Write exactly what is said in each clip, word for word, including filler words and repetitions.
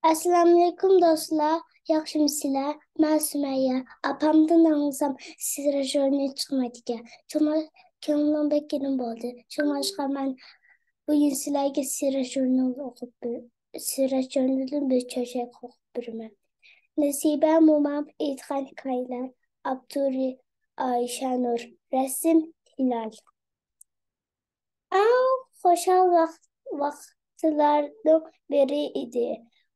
ئەسسالامۇئەلەيكۇم دوستلار، ياخشىمۇسىلەر؟ مەن سۈمەييە. ئاپامدىن ئاڭلىسام، سىرە ژۇرنىلى چىقمايدىكەن. شۇڭا كۆڭلۈم بەك يېرىم بولدى. شۇڭلاشقا مەن بۈگۈن سىلەرگە سىرە ژۇرنىلى ئوقۇپ بېرىمەن. سىرە ژۇرنىلىدىن بىر چۆچەك ئوقۇپ بېرىمەن. نەسىبە مومام ئېيتقان ھېكايىلەر. ئاپتورى ئايشەنۇر. رەسىم: ھىلال. ئەڭ خۇشال ۋاق-، ۋاقىتلارنىڭ بىرى ئىدى.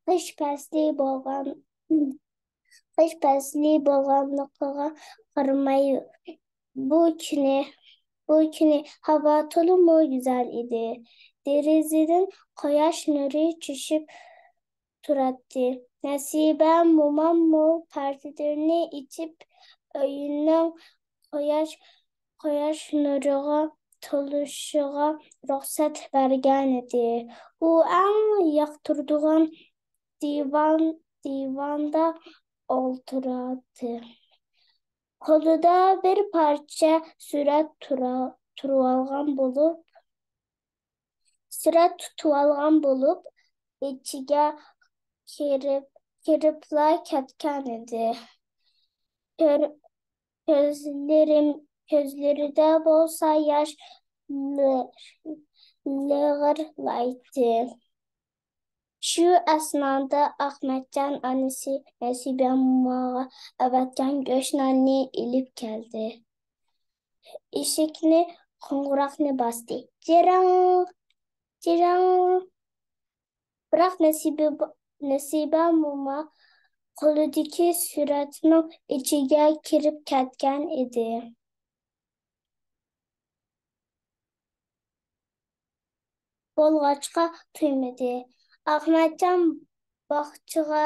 قىش پەسلى بولغان، قىش پەسلى بولغانلىقىغا قارىماي، بۇ كۈنى، بۇ كۈنى ھاۋا تولىمۇ گۈزەل ئىدى. دېرىزىدىن قۇياش نۇرى چۈشۈپ تۇراتتى. نەسىبە موماممۇ پەردىلىرىنى ئېچىپ، ئۆيىنىڭ قۇياش، قۇياش نۇرىغا تولۇشىغا رۇخسەت بەرگەنىدى. ئۇ ئەڭ ياقتۇرىدىغان دىۋان، دىۋاندا ئولتۇراتتى. قولىدا بىر پارچە سۈرەت تۇرا-، تۇرۇۋالغان بولۇپ، سۈرەت تۇتۇۋالغان بولۇپ، ئىچىگە كىرىپ، كىرىپلا كەتكەنىدى. كۆر-، كۆزلىرىم-، كۆزلىرىدە بولسا ياش لىغىرلايتتى. شۇ ئەسنادا ئەخمەتجان ئانىسى نەسىبە موماغا ئەۋەتكەن گۆشناننى ئېلىپ كەلدى. ئىشىكنى، قوڭغۇراقنى باستى. جىرىڭ! جىرىڭ! بىراق نەسىبە، نەسىبە موما قولىدىكى سۈرەتنىڭ ئىچىگە كىرىپ كەتكەن ئىدى. بولغاچقا تۇيمىدى. ئەخمەتجان باغچىغا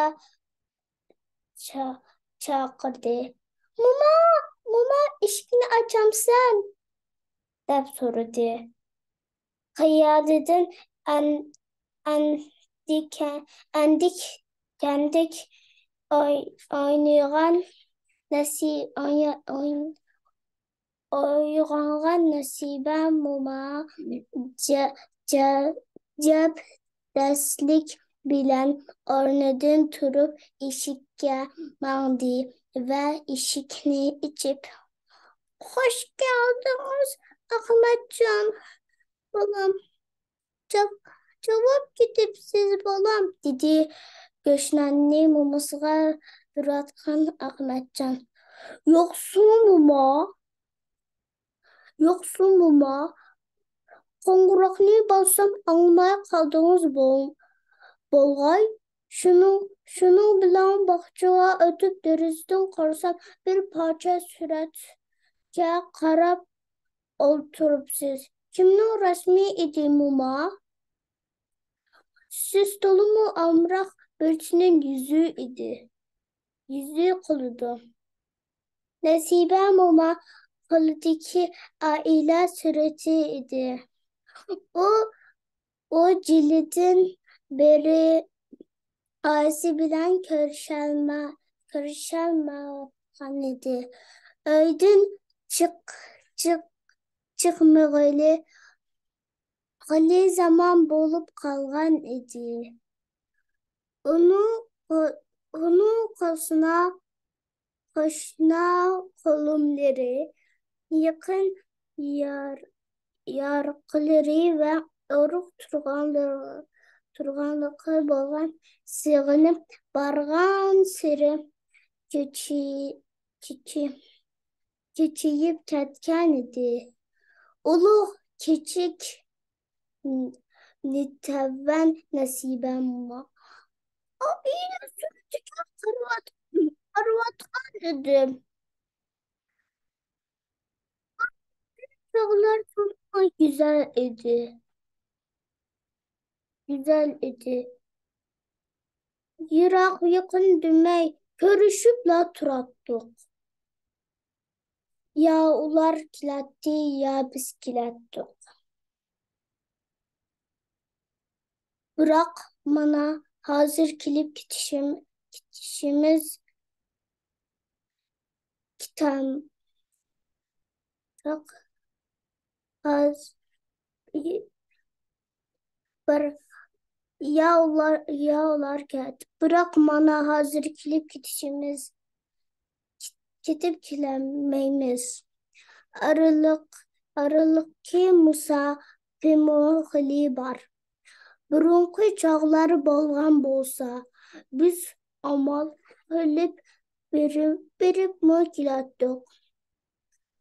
چا-، چاقىردى. «موما، موما، ئىشىكنى ئاچامسەن؟» دەپ سورىدى. خىيالىدىن ئەن-، ئەندىكە-، ئەندىك-، كەندىك ئوي-، ئوينىغان نەسى-، ئوي-، ئوي-، ئويغانغان نەسىبە موما جە-، جە-، جەبدەسلىك بىلەن ئورنىدىن تۇرۇپ ئىشىككە ماڭدى ۋە ئىشىكنى ئېچىپ، «خوش كەلدىڭىز، ئەخمەتجان بالام. جاۋ-، جاۋاب كېتىپسىز، بالام»، دېدى گۆشناننى مومىسىغا بېرىۋاتقان ئەخمەتجان. «يوقسۇ، موما؟ يوقسۇ، موما؟ قوڭغۇراقنى بالسام ئاڭلىماي قالدىڭىز بول-، بولغاي. شۇنىڭ، شۇنىڭ بىلەن باغچىغا ئۆتۈپ دېرىزىدىن قارىسام، بىر پارچە سۈرەتكە قاراپ ئولتۇرۇپسىز. كىمنىڭ رەسىمى ئىدى، موما؟» سىز تولىمۇ ئامراق بىرسىنىڭ يۈزى ئىدى. يۈزى قولىدا. نەسىبە موما قولىدىكى ئائىلە سۈرىتى ئىدى. ئۇ، ئۇ يىلدىن بېرى ئائىلىسى بىلەن كۆرۈشەلمە-، كۆرۈشەلمەيۋاتقانىدى. ئۆيدىن چىق-، چىق-، چىقمىغىلى خېلى زامان بولۇپ قالغان ئىدى. ئۇنىڭ، ئۇنىڭ قوشنا، قوشنا قولۇملىرى، يېقىن يار-، يارقىلىرى ۋە ئۇرۇق تۇرغانلىرى، تۇرغانلىقى بولغان سېغىنىپ بارغانسېرى كۈچى-، كۈچى-، كۈچىيىپ كەتكەنىدى. ئۇلۇغ كىچىك نېتەۋەن نەسىبەممۇ ئائىلە سۈرىتىگە قارىۋات-، قارىۋاتقان ئىدىم. چاغلار تولىمۇ گۈزەل ئىدى. گۈزەل ئىدى. يىراق يېقىن دېمەي، كۆرۈشۈپلا تۇراتتۇق. يا ئۇلار كېلەتتى، يا بىز كېلەتتۇق. بىراق مانا ھازىر كېلىپ كېتىشىم-، كېتىشىمىز كېتەم-، بىراق ھازىر بىر، يا ئۇلار، يا ئۇلار كەتتى. بىراق مانا ھازىر كېلىپ كېتىشىمىز، كېتىپ كېلەلمەيمىز. ئارىلىق، ئارىلىقتىكى مۇساپىمۇ خېلى بار. بۇرۇنقى چاغلار بولغان بولسا، بىز ئامال قىلىپ بېرىپ، بېرىپمۇ كېلەتتۇق.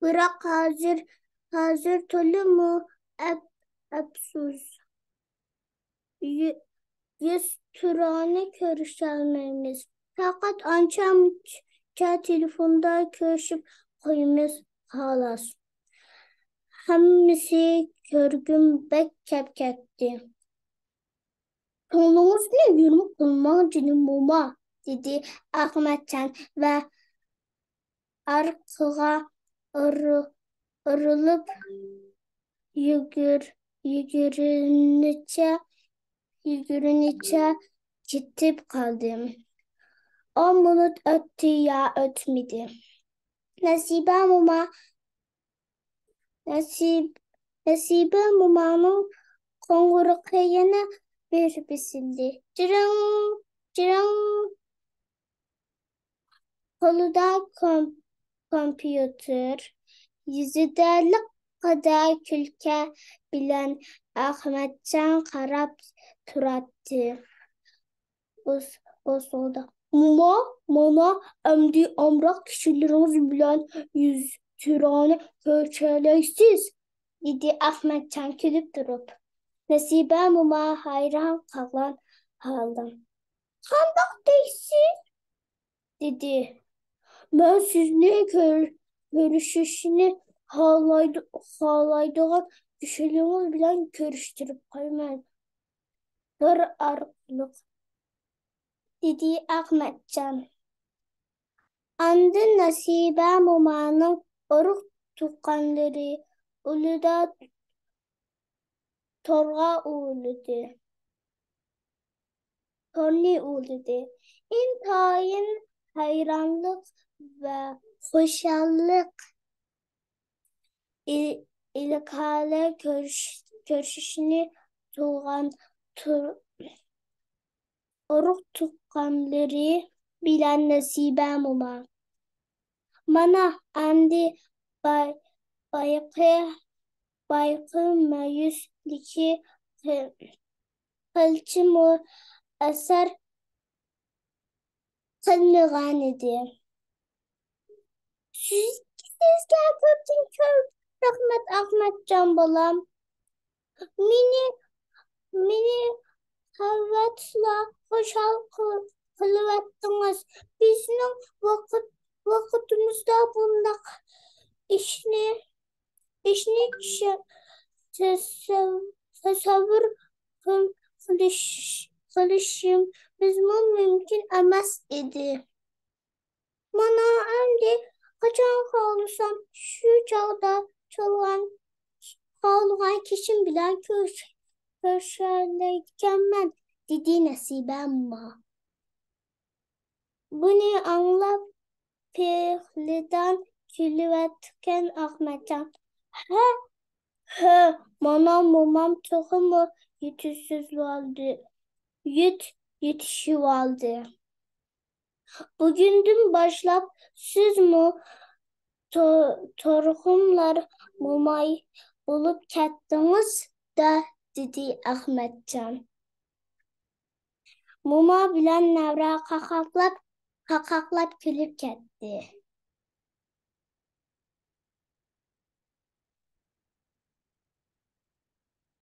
بىراق ھازىر، ھازىر تولىمۇ ئەپ-، ئەپسۇس. يۈ-، يۈز تۇرانى كۆرۈشەلمەيمىز. پەقەت ئانچە-مۇنچە تېلېفوندا كۆرۈشۈپ قويىمىز، خالاس. ھەممىسى كۆرگۈم بەك كەپ كەتتى. «كۆڭلىڭىزنى يېرىم قىلماڭ، جېنىم موما»، دېدى ئەخمەتجان ۋە ئارقىغا ئۇرۇ-، ئۇرۇلۇپ يۈگۈر-، يۈگۈرۈنچە، يۈگۈرۈنچە كېتىپ قالدى. ئون مىنۇت ئۆتتى يا ئۆتمىدى. نەسىبە موما، نەسىب-، نەسىبە مومانىڭ قوڭغۇرىقى يەنە بىر بېسىلدى. جىرىڭ، جىرىڭ. قولىدا كوم-، كومپيۇتېر، يۈزىدە لىققىدە كۈلكە بىلەن ئەخمەتجان قاراپ تۇراتتى. بوس-، بوسۇغىدا، «موما، مانا، ئەمدى ئامراق كىشىلىرىڭىز بىلەن يۈز تۇرانى كۆرۈشەلەيسىز»، دېدى ئەخمەتجان كۈلۈپ تۇرۇپ. نەسىبە موما ھەيران قالغان ھالدا، «قانداق دەيسىز؟» دېدى. «مەن سىزنى كۆر-، كۆرۈشۈشنى خالايدۇ-، خالايدىغان كىشىلىرىڭىز بىلەن كۆرۈشتۈرۈپ قويىمەن. تور ئارقىلىق»، دېدى ئەخمەتجان. ئاندىن نەسىبە مومانىڭ ئۇرۇق تۇغقانلىرى ئۇلىدا تورغا ئۇلىدى. تورنى ئۇلىدى. ئىنتايىن ھەيرانلىق ۋە خۇشاللىق ئىل-، ئىلكالە كۆرۈش-، كۆرۈشۈشنى تۇغقان تۇر-، ئۇرۇق تۇغقانلىرى بىلەن نەسىبە موما. مانا ئەمدى باي-، بايىقى، بايىقى مەيۈسلىكى قىلچىمۇ ئەسەر قىلمىغانىدى. سىزگە كۆپتىن كۆپ رەھمەت، ئەخمەتجان بالام. مېنى، مېنى قەۋەتلا خۇشال قىل-، قىلىۋەتتىڭىز. بىزنىڭ ۋاقىت، ۋاقتىمىزدا بۇنداق ئىشنى، ئىشنى چۈشە-، تەسەۋ-، تەسەۋۋۇر قىل-، قىلىش-، قىلىشىمىزمۇ مۇمكىن ئەمەس ئىدى. مانا ئەمدى قاچان خالىسام شۇ چاغدا چالغان، خالىغان كىشىم بىلەن كۆرۈش-، كۆرۈشەلەيدىكەنمەن، دېدى نەسىبە موما. بۇنى ئاڭلاپ پىغلىدان كۈلۈۋەتكەن ئەخمەتجان، ھە، ھە، مانا مومام تېخىمۇ يېتىشسىزلىۋالدى، يېت-، يېتىشىۋالدى. بۈگۈندىن باشلاپ سىزمۇ تو-، تۇرغۇنلار موماي بولۇپ كەتتىڭىز-دە، دېدى ئەخمەتجان. موما بىلەن نەۋرە قاقاقلاپ، قاقاقلاپ كۈلۈپ كەتتى.